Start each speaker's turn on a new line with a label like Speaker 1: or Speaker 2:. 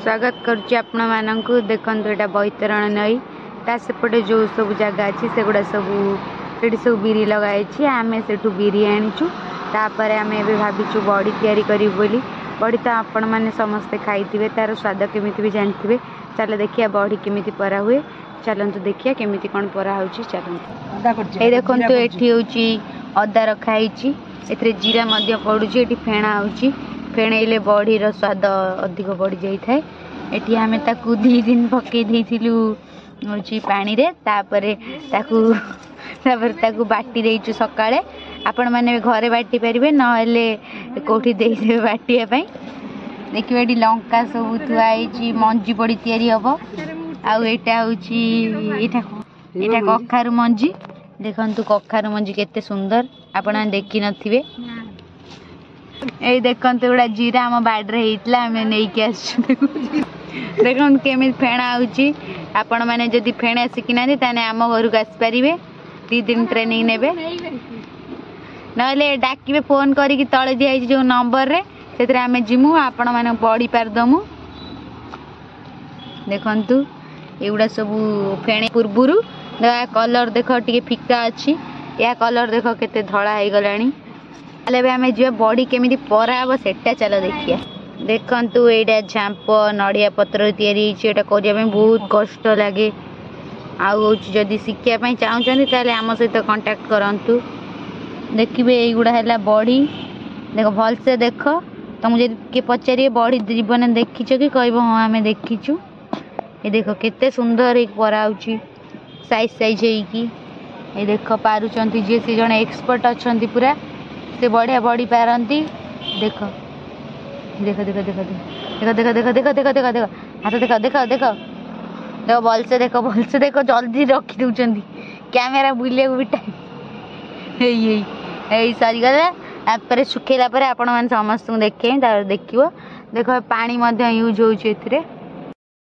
Speaker 1: ସ୍ୱାଗତ କରୁଛି ଆପଣମାନଙ୍କୁ। ଦେଖନ୍ତୁ, ଏଇଟା ବୈତରଣ ନଈ। ତା ସେପଟେ ଯେଉଁ ସବୁ ଜାଗା ଅଛି, ସେଗୁଡ଼ା ସବୁ ସେଠି ସବୁ ବିରି ଲଗା ହେଇଛି। ଆମେ ସେଠୁ ବିରି ଆଣିଛୁ। ତାପରେ ଆମେ ଏବେ ଭାବିଛୁ ବଡ଼ି ତିଆରି କରିବୁ ବୋଲି। ବଡ଼ି ତ ଆପଣମାନେ ସମସ୍ତେ ଖାଇଥିବେ, ତାର ସ୍ୱାଦ କେମିତି ବି ଜାଣିଥିବେ। ଚାଲ ଦେଖିବା ବଡ଼ି କେମିତି ପରା ହୁଏ। ଚାଲନ୍ତୁ ଦେଖିବା କେମିତି କ'ଣ ପରା ହେଉଛି, ଚାଲନ୍ତୁ। ଏଇ ଦେଖନ୍ତୁ, ଏଠି ହେଉଛି ଅଦା ରଖା ହେଇଛି, ଏଥିରେ ଜିରା ମଧ୍ୟ ପଡ଼ୁଛି। ଏଠି ଫେଣା ହେଉଛି, ଫେଣେଇଲେ ବଡ଼ିର ସ୍ୱାଦ ଅଧିକ ବଢ଼ିଯାଇଥାଏ। ଏଠି ଆମେ ତାକୁ 2 ଦିନ ପକେଇ ଦେଇଥିଲୁ ହେଉଛି ପାଣିରେ। ତାପରେ ତାକୁ ବାଟି ଦେଇଛୁ ସକାଳେ। ଆପଣମାନେ ଘରେ ବାଟି ପାରିବେ, ନହେଲେ କେଉଁଠି ଦେଇଦେବେ ବାଟିବା ପାଇଁ। ଦେଖିବେ, ଏଠି ଲଙ୍କା ସବୁ ଥୁଆ ହେଇଛି, ମଞ୍ଜି ବଡ଼ି ତିଆରି ହେବ। ଆଉ ଏଇଟା ହେଉଛି, ଏଇଟା କଖାରୁ ମଞ୍ଜି। ଦେଖନ୍ତୁ, କଖାରୁ ମଞ୍ଜି କେତେ ସୁନ୍ଦର, ଆପଣ ଦେଖିନଥିବେ। ଏଇ ଦେଖନ୍ତୁ, ଏଗୁଡ଼ା ଜିରା ଆମ ବାଡ଼ିରେ ହେଇଥିଲା, ଆମେ ନେଇକି ଆସିଛୁ। ଦେଖନ୍ତୁ କେମିତି ଫେଣା ହେଉଛି। ଆପଣମାନେ ଯଦି ଫେଣା ଶିଖିନାହାନ୍ତି, ତାହେଲେ ଆମ ଘରକୁ ଆସିପାରିବେ, 2 ଦିନ ଟ୍ରେନିଂ ନେବେ। ନହେଲେ ଡାକିବେ ଫୋନ୍ କରିକି, ତଳେ ଦିଆହେଇଛି ଯେଉଁ ନମ୍ବରରେ, ସେଥିରେ ଆମେ ଯିମୁ, ଆପଣମାନଙ୍କୁ ବଡ଼ି ପାରିଦେମୁ। ଦେଖନ୍ତୁ, ଏଗୁଡ଼ା ସବୁ ଫେଣେ ପୂର୍ବରୁ କଲର୍ ଦେଖ, ଟିକେ ଫିକା ଅଛି। ୟା କଲର୍ ଦେଖ, କେତେ ଧଳା ହେଇଗଲାଣି। ତାହେଲେ ଏବେ ଆମେ ଯିବା, ବଡ଼ି କେମିତି ପରା ହବ ସେଟା ଚାଲ ଦେଖିବା। ଦେଖନ୍ତୁ, ଏଇଟା ଝାମ୍ପ ନଡ଼ିଆ ପତ୍ରରେ ତିଆରି ହେଇଛି। ଏଇଟା କରିବା ପାଇଁ ବହୁତ କଷ୍ଟ ଲାଗେ। ଆଉ ହେଉଛି, ଯଦି ଶିଖିବା ପାଇଁ ଚାହୁଁଛନ୍ତି, ତାହେଲେ ଆମ ସହିତ କଣ୍ଟାକ୍ଟ କରନ୍ତୁ। ଦେଖିବେ, ଏଇଗୁଡ଼ା ହେଲା ବଡ଼ି। ଦେଖ, ଭଲସେ ଦେଖ। ତମକୁ ଯଦି କିଏ ପଚାରିବେ ବଡ଼ି ଜୀବନ ଦେଖିଛ କି, କହିବ ହଁ, ଆମେ ଦେଖିଛୁ। ଏ ଦେଖ, କେତେ ସୁନ୍ଦର ହେଇକି ପରା ହେଉଛି, ସାଇଜ୍ ସାଇଜ୍ ହେଇକି। ଏ ଦେଖ, ପାରୁଛନ୍ତି ଯିଏ, ସେ ଜଣେ ଏକ୍ସପର୍ଟ ଅଛନ୍ତି ପୁରା, ସେ ବଢ଼ିଆ ବଡ଼ି ପାରନ୍ତି। ଦେଖ ଦେଖ ଦେଖ ଦେଖ ଦେଖ ଦେଖ ଦେଖ ଦେଖ ଦେଖ ଦେଖ ଦେଖ, ହାତ ଦେଖ ଦେଖ ଦେଖ ଦେଖ, ଭଲସେ ଦେଖ, ଭଲସେ ଦେଖ। ଜଲ୍ଦି ରଖି ଦେଉଛନ୍ତି, କ୍ୟାମେରା ବୁଲିବାକୁ ବି ଟାଇମ୍। ଏଇ ଏଇ ଏଇ ସରିଗଲା। ତାପରେ ଶୁଖେଇଲା ପରେ ଆପଣମାନେ ସମସ୍ତଙ୍କୁ ଦେଖେଇବି, ତାପରେ ଦେଖିବ। ଦେଖ, ପାଣି ମଧ୍ୟ ୟୁଜ୍ ହେଉଛି ଏଥିରେ।